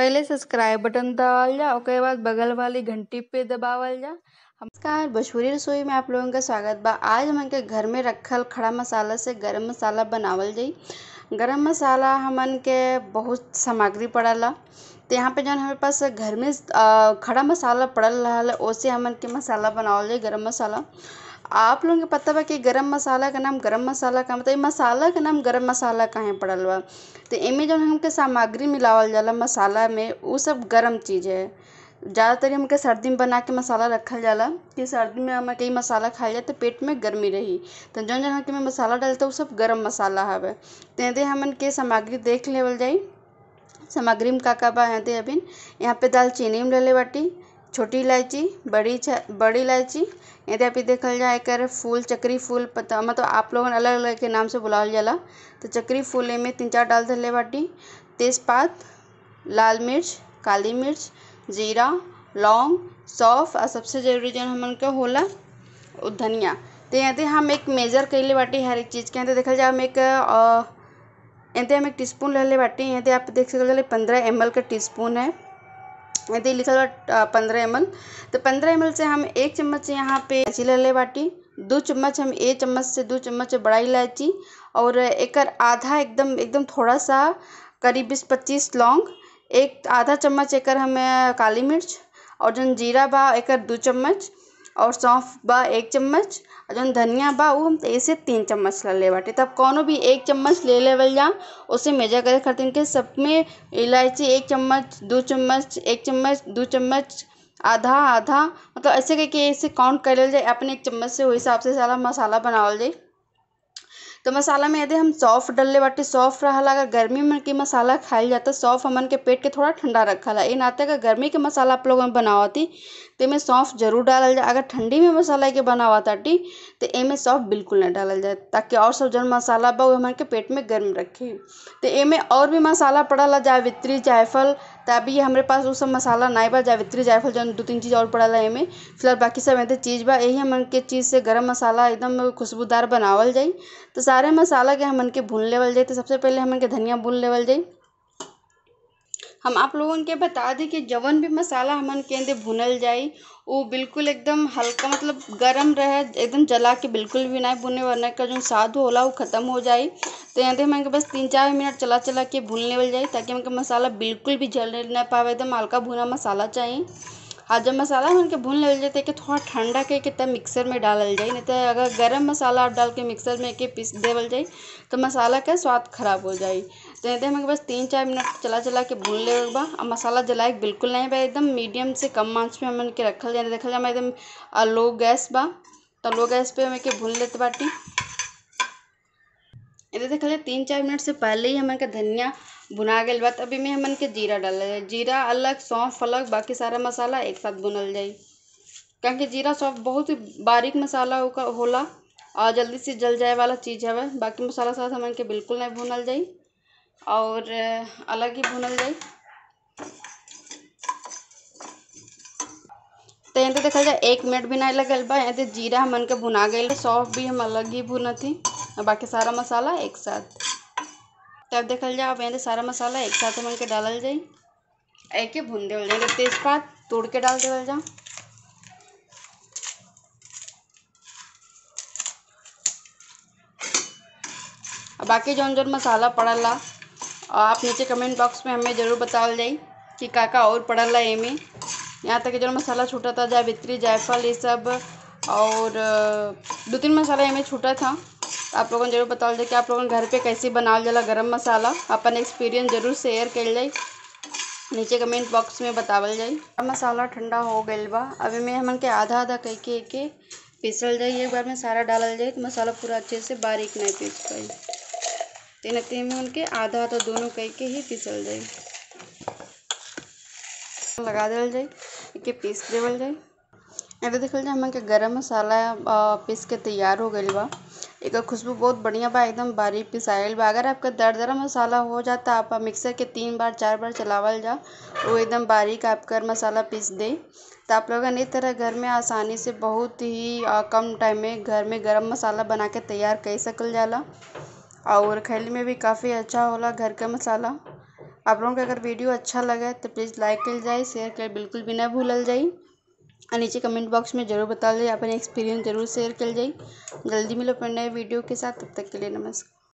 पहले subscribe button दबावल जा, ओकरे बाद बगल वाली घंटी पे दबावल जा। नमस्कार, भोजपुरी रसोई में आप लोगों का स्वागत बा। आज हमन के घर में रखल खड़ा मसाला से गरम मसाला बनावल जाई। गरम मसाला हमन के बहुत सामग्री पड़ला, तो यहाँ पे जौन हमारे पास घर में खड़ा मसाला पड़ल रहा ओसे हमन के मसाला बनावल जाई गरम मसाला। आप लोगन के पता बा कि गरम मसाला का नाम गरम मसाला का मतलब मसाला का नाम गरम मसाला काहे पड़ल बा। तो एमे जौन हमके सामग्री मिलावल जाला मसाला में उ सब गरम चीज़ है। ज़्यादातर हमके सर्दी में बना के मसाला रखल जाला कि सर्दी में हमके मसाला खाइल जाए तो पेट में गर्मी रही। तो जौन जौन हमके मसाला डालता उ सब गरम मसाला हवे। तो हमन के सामग्री देख लेवल जाई। सामग्री में का का बा अभी यहाँ पे दालचीनी में लेले बाटी, छोटी इलायची, बड़ी इलायची। यदि अभी देखल जाए एकर फूल चक्री फूल पता मतलब आप लोगन अलग अलग के नाम से बुलावल जाला। तो चक्री फूल में 3-4 डाल देले बाटी, तेज़पात, लाल मिर्च, काली मिर्च, जीरा, लौंग, सौंफ और सबसे ज़रूरी जो हमन के होला उ धनिया। तो यदि हम एक मेजर कैले बाटी हर एक चीज़ के। यदि देखल जाए हम एक यदि हम एक टीस्पून लेले बाटी। यदि आप देख सकल 15 ml का टीस्पून है, यदि लिखल बा 15 ml। तो 15 ml से हम 1 चम्मच यहाँ पे इलायची लेले बाटी, 2 चम्मच हम 1 चम्मच से 2 चम्मच बड़ा इलायची और एक आधा एकदम एकदम थोड़ा सा करीब 20-25 लौंग, एक आधा चम्मच एकर हमें काली मिर्च और जौन जीरा बा एकर 2 चम्मच और सौंफ बा 1 चम्मच और जौन धनिया बा वो हम 1 से 3 चम्मच ले बाटे। तब कौनो भी 1 चम्मच ले लेवल जा उसे मेजर करे खातिर के सब में इलायची 1 चम्मच, 2 चम्मच, 1 चम्मच, 2 चम्मच, आधा आधा मतलब ऐसे करके ऐसे काउंट कर जाए अपने 1 चम्मच से, वही हिसाब से सारा मसाला बनावल जाए। तो मसाला में यदि हम सौंफ डलले बाटे, सौंफ रहा अगर गर्मी में के मसाला खाइल जाता सौंफ हमन के पेट के थोड़ा ठंडा रखला। ए नाते अगर गर्मी के मसाला आप लोगन बनावती तो एमे सौंफ जरूर डालल जाए। अगर ठंडी में मसाला के बनावताटी तो एमे सौंफ बिल्कुल ना डालल जाए, ताकि और सब जौन मसाला बा वो हमन के पेट में गर्म रखे। तो एमे और भी मसाला पड़ला जावित्री, जायफल, तो अभी हमारे पास वो सब मसाला नहीं बा। जावित्री, जायफल जौन 2-3 चीज़ और पड़ला एमे, फिलहाल बाकी सब एते चीज़ बा। यही हमन के चीज़ से गरम मसाला एकदम खुशबूदार बनावल जाई। तो सारे मसाला के हमन के भून लेवल जाई। तो सबसे पहले हमन के धनिया भून लेवल जाई। हम आप लोगन के बता दें कि जवन भी मसाला हमन के अंदर भुनल जाई वो बिल्कुल एकदम हल्का मतलब गरम रहे, एकदम जला के बिल्कुल भी ना भुने, वरना का जो स्वाद होला वो ख़त्म हो जाए। तो यहाँ हमन के बस 3-4 मिनट चला चला के भून लेवल जाए ताकि हमके मसाला बिल्कुल भी जल ना पावे, एकदम हल्का भुना मसाला चाहिए। और जब मसाला हमन के भून लेवल जाए तो थोड़ा ठंडा करके तब मिक्सर में डालल जाए, नहीं तो अगर गरम मसाला आप डाल के मिक्सर में के पीस देवल जाए तो मसाला का स्वाद खराब हो जाए। तो यदि हमके बस 3-4 मिनट चला चला के भून लेवल बा। और मसाला जलाए बिल्कुल नहीं बा, एकदम मीडियम से कम आँच में हमन के रखल जाए। देखल जाए एकदम लो गैस बा, तो लो गैस पे हमें के भून लेते बाटी। यदि देखल जाए 3-4 मिनट से पहले ही हमन के धनिया भुना गइल बा। अभी में हमन के जीरा डालल जाए, जीरा अलग, सौंफ अलग, बाकी सारा मसाला एक साथ भुनल जाए, क्योंकि जीरा सौंफ बहुत ही बारीक मसाला होला और जल्दी से जल जाए वाला चीज़ है। बाकी मसाला साथ हमन के बिल्कुल नहीं भुनल जाए और अलग ही भुनल जाए। तो यहाँ देखल जाए 1 मिनट भी नहीं लगल बा। यहाँ जीरा हमन के भुना गइल, सौंफ भी हम अलग ही भुनत थी और बाकी सारा मसाला एक साथ। तब देखल जाए अब यहाँ सारा मसाला एक साथ हमन के डालल जाए, एक भून देवल जाए। तेज़पात तोड़ के डाल देवल जाए। बाकी जौन जौन मसाला पड़ला आप नीचे कमेंट बॉक्स में हमें ज़रूर बतावल जाए कि का का और पड़ला एमे। यहाँ तक जो मसाला छूटा था जावित्री, जायफल ये सब और 2-3 मसाला एमे छूटा था। आप लोगों जरूर बतावल जाए कि आप लोगन घर पे कैसे बनावल जाला गरम मसाला। अपन एक्सपीरियंस जरूर शेयर कइल जाए, नीचे कमेंट बॉक्स में बतावल जाए। मसाला ठंडा हो गइल बा, अभी में हमन के आधा आधा कह के के पीसल जाए। एक बार में सारा डालल जाए तो मसाला पूरा अच्छे से बारीक नहीं पीस पाई। तीन में उनके आधा आधा दोनों कह के ही पीसल जाए, लगा देवल जाए, के पीस देवल जाए। अभी देखल जाए हमन के गरम मसाला पीस के तैयार हो गइल बा। एकर खुशबू बहुत बढ़िया बा, एकदम बारीक पिसाइल बा। अगर आपका दरदरा मसाला हो जाता आप मिक्सर के 3 बार 4 बार चलावल जा, वो एकदम बारीक आपका मसाला पीस दे। तो आप लोगन इस तरह घर में आसानी से बहुत ही कम टाइम में घर में गरम मसाला बना के तैयार कर सकल जाला और खैले में भी काफ़ी अच्छा होला घर का मसाला। आप लोगों का अगर वीडियो अच्छा लगे तो प्लीज़ लाइक कल जाए, शेयर कर बिल्कुल भी ना भूलल जाई और नीचे कमेंट बॉक्स में ज़रूर बताल जाए, अपने एक्सपीरियंस जरूर शेयर कल जाई। जल्दी मिलो अपने नए वीडियो के साथ, तब तक के लिए नमस्कार।